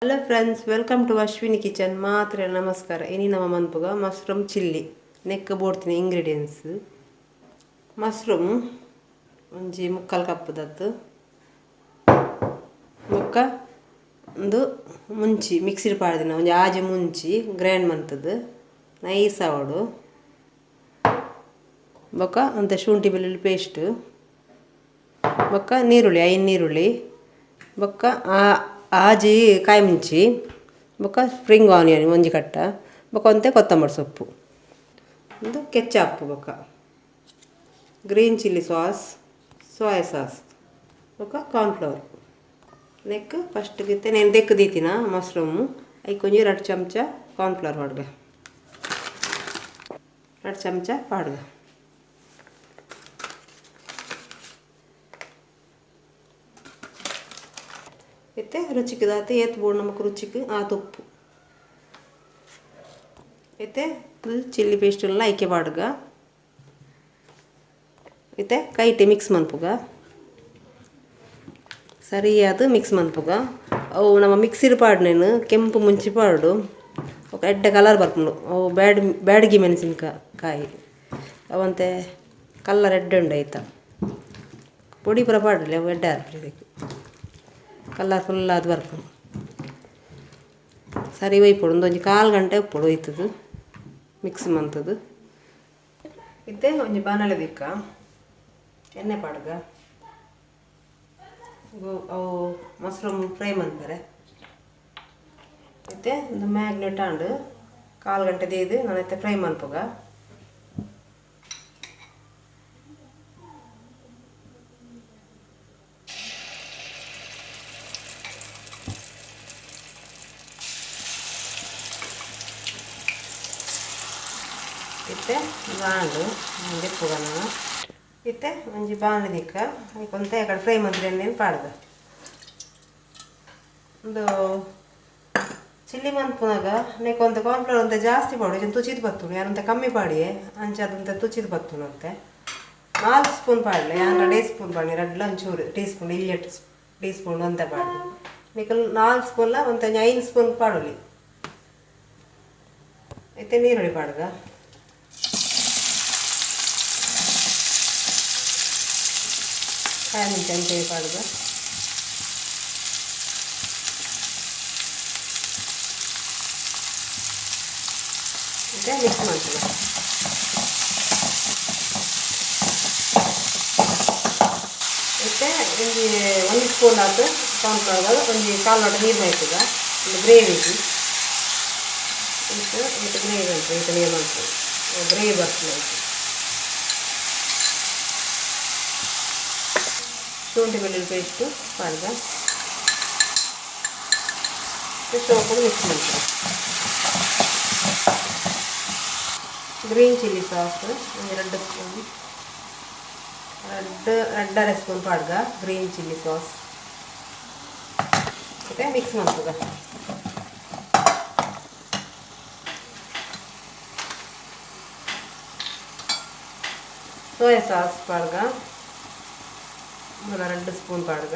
Hello friends, welcome to Ashwini kitchen. ಮಾತ್ರೆ ನಮಸ್ಕಾರ. ಇನಿ ನಮ್ಮ ಮನ್ಪುಗ ಮಶ್ರೂಮ್ ಚಿಲ್ಲಿ. ನೆಕ್ ಬೋಡ್ತಿನ ಇಂಗ್ರೀಡಿಯೆಂಟ್ಸ್: ಮಶ್ರೂಮ್ ಒಂಜಿ ಮುಕ್ಕಾಲು ಕಪ್ ದತ್ತು, ಬೊಕ್ಕ ಒಂದು ಮುಂಚಿ ಮಿಕ್ಸಿಡ್ ಪಾಡ್ದಿನ ಒಂಜಿ ಆಜಿ ಮುಂಚಿ ಗ್ರೈಂಡ್ ಮಂತದು ನೈಸ್ ಆವಡು, ಬೊಕ್ಕ ಒಂತೆ ಶುಂಠಿ ಬೆಳ್ಳುಳ್ಳಿ ಪೇಸ್ಟ್, ಬೊಕ್ಕ ನೀರುಳ್ಳಿ, ಐನ್ ನೀರುಳ್ಳಿ, ಬೊಕ್ಕ ಆಜಿ ಕಾಯಿ ಮುಂಚಿ, ಬೊಕ್ಕ ಸ್ಪ್ರಿಂಗ್ ಆನಿಯನ್ ಒಂಜಿ ಕಟ್ಟ, ಬೊಕ್ಕ ಒಂತೆ ಕೊತ್ತಂಬರಿ ಸೊಪ್ಪು, ಒಂದು ಕೆಚಾಪ್, ಬೊಕ್ಕ green chilli sauce, soya sauce, ಬೊಕ್ಕ ಕಾರ್ನ್ಫ್ಲವರ್. ನೆಕ್ ಫಸ್ಟ್ ಇತ್ತೆ ನೇನು ದೆಕ್ಕ್ ದೀತಿನ ಮಶ್ರೂಮು, ಐಕ್ ಒಂಜಿ ರಡ್ಡ್ ಚಮಚ ಕಾರ್ನ್ಫ್ಲವರ್ ಪಾಡ್ಗ, ರಡ್ಡ್ ಚಮಚ ಪಾಡ್ಗ. ಇತ್ತೆ ರುಚಿಕ್ ದಾತ್ ಏತ್ ಬೋಡು ನಮಕ್ ರುಚಿಕ್ ಆತ್ ಉಪ್ಪು. ಇತ್ತೆ ಚಿಲ್ಲಿ ಪೇಸ್ಟ್ ಎಲ್ಲ ಐಕೆ ಪಾಡ್ಗ. ಇತ್ತೆ ಕೈಟ್ ಮಿಕ್ಸ್ ಮನ್ಪುಗ, ಸರಿಯಾದ ಮಿಕ್ಸ್ ಮನ್ಪುಗ. ಅವು ನಮ್ಮ ಮಿಕ್ಸಿಡ್ ಪಾಡ್ನೇನು ಕೆಂಪು ಮುಂಚಿ ಪಾಡು, ఒక ಎಡ್ಡೆ ಕಲರ್ ಬರ್ಪುಂಡು. ಅವು ಬ್ಯಾಡ್ ಬ್ಯಾಡಗಿ ಮೆಣಸಿನ್ಕಾಯಿ, ಅವಂತೆ ಕಲ್ಲರ್ ಎಡ್ಡೆ ಉಂಡು. ಐತ ಪೊಡಿ ಪೂರ ಪಾಡಲಿ, ಅವು ಎಡ್ಡೆ ಆರ್ಪುಂಡು, ಕಲರ್ ಫುಲ್ ಅದು ಬರ್ಪುಂಡು. ಸರಿ ಒಯ್ಪೊಡು, ಒಂದೊಂಜಿ ಕಾಲು ಗಂಟೆ ಉಪ್ಪೊಡು ಒಯ್ತದು ಮಿಕ್ಸ್ ಮಂತದು. ಇತ್ತೆ ಒಂಜಿ ಬಾಣಲೆ ದಿಕ್ಕ, ಎಣ್ಣೆ ಪಾಡ್ಗ. ಅವು ಮಶ್ರೂಮ್ ಫ್ರೈ ಮನ್ಪರೆ. ಇತ್ತೆ ಒಂದು ಮ್ಯಾಗ್ನೆಟ್ ಆಂಡ್, ಕಾಲು ಗಂಟೆ ದೀದು ನಾನು ಇತ್ತೆ ಫ್ರೈ ಮನ್ಪುಗ. ಇತ್ತೆ ಆಂಡ್, ದೆಪ್ಪುಗ ನಾನು. ಇತ್ತೆ ಒಂಜಿ ಬಾಣಲೆ ದಿಕ್ಕ, ಐಕ್ ಒಂತೆ ಕಡೆ ಫ್ರೈ ಮಂತ್ರಿ ಎಣ್ಣೆನ್ ಪಾಡ್ದ. ಒಂದು ಚಿಲ್ಲಿ ಮನ್ಪುನಗ ನೆಕ್ ಒಂತೆ ಕಾರ್ನ್ಫ್ಲವರ್ ಒಂತೆ ಜಾಸ್ತಿ ಪಾಡು, ಇದನ್ನು ತುಚಿದ್ ಬತ್ತುಂಡು. ಯಾರಂತೆ ಕಮ್ಮಿ ಪಾಡಿಯೆ, ಅಂಚ ಅದಂತೆ ತುಚಿದ್ ಬತ್ತುಂಡು. ಅಂತೆ 4 ಸ್ಪೂನ್ ಪಾಡಲೆ, ಯಾನ್ ರಡೇ ಸ್ಪೂನ್ ಪಾಡಿ, ರಡ್ಲ ಒಂಚೂರು ಟೀ ಸ್ಪೂನ್, ಇಲ್ಯ ಟೀ ಸ್ಪೂನ್ ಒಂತೆ ಪಾಡ್ದು. ನಿಕಲ್ 4 ಸ್ಪೂನ್ಲ ಒಂತೆ 5 ಸ್ಪೂನ್ ಪಾಡೊಲಿ. ಇತ್ತೆ ನೀರುಳ್ಳಿ ಪಾಡ್ಗ, ಕಾಯಿ ಮುಂಚೆ ಅಂಚೆ ಪಾಡ್ಗ. ಇತ್ತೆ ಮಿಕ್ಸ್ ಮಾಡ್ತದೆ. ಇತ್ತೆ ಒಂಜಿ ಒಂದು ಸ್ಪೂನ್ ಆತು ಕಾರ್ನ್ಫ್ಲವರ್, ಒಂಜಿ ಕಾಲು ಲೋಟ ನೀರು ಮೈತದ. ಒಂದು ಗ್ರೇವಿಗೆ ಇತ್ತು, ಇತ್ತು ಗ್ರೇವಿ ಉಂಟು, ಇತ್ತು ನೀರು ಮಾಡ್ತದೆ, ಗ್ರೇವಿ ಬರ್ತದೆ. ಆಯ್ತು, ಶುಂಠಿ ಬೆಳ್ಳುಳ್ಳಿ ಪೇಸ್ಟು ಪಾಡ್ಗ, ಸೋಪು ಮಿಕ್ಸ್ ಮಾಡ್ತಾರೆ. ಗ್ರೀನ್ ಚಿಲ್ಲಿ ಸಾಸ್ ಒಂದು 2 ಸ್ಪೂನ್, ರಡ್ಡ್ ರಡ್ಡರೆ ಸ್ಪೂನ್ ಪಾಡ್ಗ ಗ್ರೀನ್ ಚಿಲ್ಲಿ ಸಾಸ್. ಮತ್ತೆ ಮಿಕ್ಸ್ ಮಾಡ್ತದ. ಸೋಯಾ ಸಾಸ್ ಪಾಡ್ಗ, ಒಂದು 2 ಸ್ಪೂನ್ ಪಾಡ್ಗ.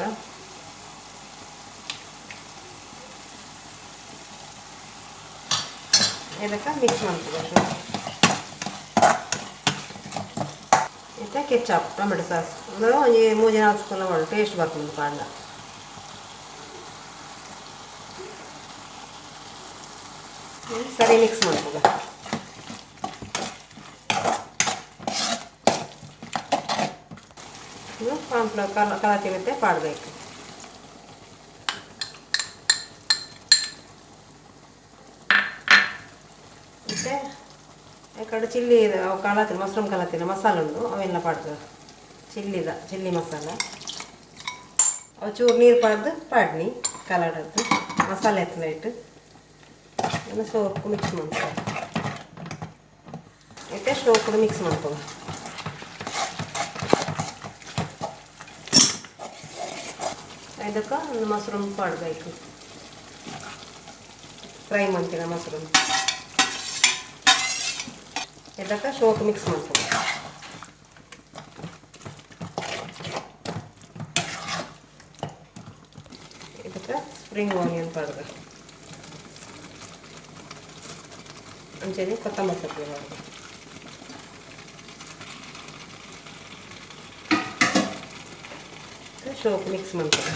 ಇದಕ್ಕೆ ಮಿಕ್ಸ್ ಮಾಡ್ತದ. ಇತ್ತೆ ಕೆಚಪ್, ಟೊಮೆಟೊ ಸಾಸ್ ಒಂದು ಒಂಜಿ ಮೂಜಿ ನಾಲ್ಕು ಸ್ಪೂನ್ ಪಾಡು, ಟೇಸ್ಟ್ ಬರ್ಪುಂಡು ಪಾಡ್ಲ. ಸರಿ ಮಿಕ್ಸ್ ಮನ್ಪುಗ. ಇದು ಕಾರ್ನ್ಫ್ಲವರ್ ಕಲ ಕಲತಿ ಮತ್ತೆ ಪಾಡಬೇಕು. ಮತ್ತು ಈ ಕಡೆ ಚಿಲ್ಲಿ ಅವು ಕಲತಿನ ಮಶ್ರೂಮ್ ಕಲತಿನ ಮಸಾಲೆ ಉಂಡು, ಅವೆಲ್ಲ ಪಾಡ್ದು, ಚಿಲ್ಲಿದ ಚಿಲ್ಲಿ ಮಸಾಲ. ಅವು ಚೂರು ನೀರು ಪಾಡ್ದು ಪಾಡ್ನಿ ಕಲಡದ್ದು ಮಸಾಲೆ ಎತ್ತಲ ಇಟ್ಟು ಇನ್ನು ಸೋಪ್ ಮಿಕ್ಸ್ ಮಾಡ್ಕೊ. ಇತ್ತೆ ಸೋಪ್ ಮಿಕ್ಸ್ ಮಾಡ್ಕೊ. ಇದಕ್ಕೆ ಒಂದು ಮಶ್ರೂಮ್ ಪಾಡಬೇಕು, ಫ್ರೈ ಮಾಡ್ತೀನಿ ಮಶ್ರೂಮ್. ಇದಕ್ಕೆ ಶೋಕ್ ಮಿಕ್ಸ್ ಮಾಡ್ಕೊ. ಇದಕ್ಕೆ ಸ್ಪ್ರಿಂಗ್ ಆನಿಯನ್ ಪಾಡ್ಗ. ಅಂಚನೆ ಕೊತ್ತಂಬರಿ ಸೊಪ್ಪು ಶೋಕ್ ಮಿಕ್ಸ್ ಮಾಡ್ತಾರೆ.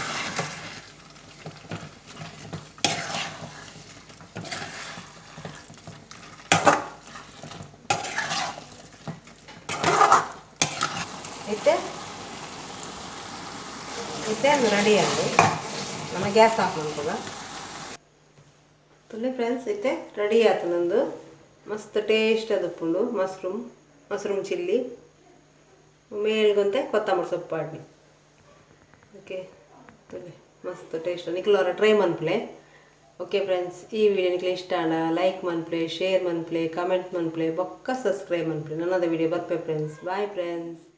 ಇತ್ತೆ ಇತ್ತೆ ರೆಡಿ ಆಂಡ್. ನಮ ಗ್ಯಾಸ್ ಆಫ್ ಮನ್ಪುಗ. ತುಲೆ ಫ್ರೆಂಡ್ಸ್, ಇತ್ತೆ ರೆಡಿ ಆತು ನಂದು. ಮಸ್ತ್ ಟೇಸ್ಟ್ ಆದುಪ್ಪುಂಡು ಮಶ್ರೂಮ್ ಮಶ್ರೂಮ್ ಚಿಲ್ಲಿ. ಮೇಲ್ಗೊಂತೆ ಕೊತ್ತಂಬರಿ ಸೊಪ್ಪು ಪಾಡ್ನಿ. ಓಕೆ, ತುಲೆ ಮಸ್ತ್ ಟೇಸ್ಟ್. ನಿಕ್ಲವರ ಟ್ರೈ ಮನ್ಪುಲೆ. ಓಕೆ ಫ್ರೆಂಡ್ಸ್, ಈ ವಿಡಿಯೋ ನಿಕ್ಲೆ ಇಷ್ಟ ಆಂಡ ಲೈಕ್ ಮನ್ಪುಲೆ, ಶೇರ್ ಮನ್ಪುಲೆ, ಕಮೆಂಟ್ ಮನ್ಪುಲೆ, ಬೊಕ್ಕ ಸಬ್ಸ್ಕ್ರೈಬ್ ಮನ್ಪುಲೆ. ನನ್ನದ ವಿಡಿಯೋ ಬರ್ಪೆ ಫ್ರೆಂಡ್ಸ್. Bye friends.